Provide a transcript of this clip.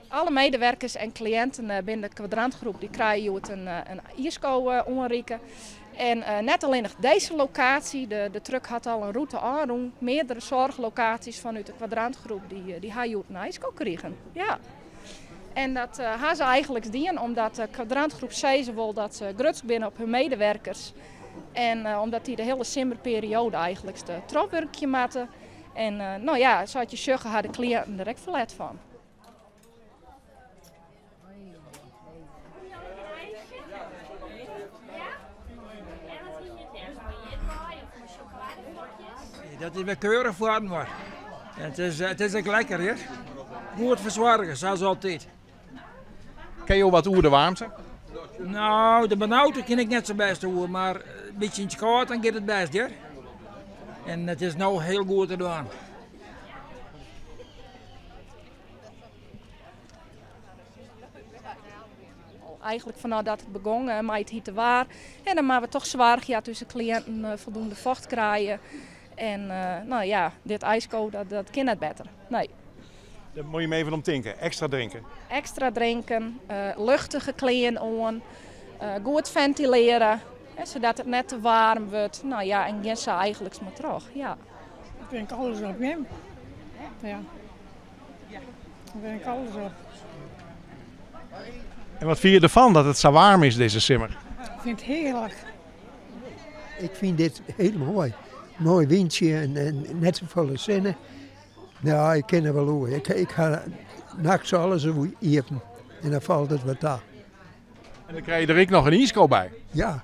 Alle medewerkers en kliïnten binnen de kwadrantgroep dy krije hjoed in iisko oanrikke. En net allinnich dizze lokaasje, de truck hat al in rûte ôfrûn. Meardere soarchlokaasjes fanút de kwadrantgroep dy ha hjoed in ijsko krigen. Ja. En dat ha se eigenliks dien omdat de kwadrantgroep sizze wol dat se grutsk binne op hun medewerkers. En omdat dy de hiele simmerperioade eigenliks trochwurkje moatte. En no ja, sa't je sjogge ha de kliïnten der ek ferlet fan. Dat is wer keurich foar inoar. It is ek lekker hear. Goed fersoarge, sa as altyd. Kinne jo wat oer de waarmte? No, de benaudte kin ik net sa bêst oer, mar in bytsje yn it kâld dan giet it bêst hear. En it is no hiel goed te dwaan. Eigenlik fanôf dat it begong mei it hite waar. En dan moatte we toch soargje dat ús kliïnten foldoende focht krije. En no ja, dit ijsko dat kin net better. Nee. Dêr moatte je even om tinke. Ekstra drinke. Ekstra drinken, luchtige klean oan, goed fentilearje, sadat it net te waarm wurdt. No ja, en gean sa eigenliks mar troch. Ja. Ik drink alles op, Wim. Ja. Ik drink alles op. En wat fine je derfan dat it sa waarm is dizze simmer? Ik fyn it hearlik. Ik fyn dit hiel moai. Moai wyntsje en net safolle sinne. Ja, ik kin der wol oer. Ik ha nachts alles iepen en dan falt it wat ta. En dan krije je der ek noch in iisko by. Ja.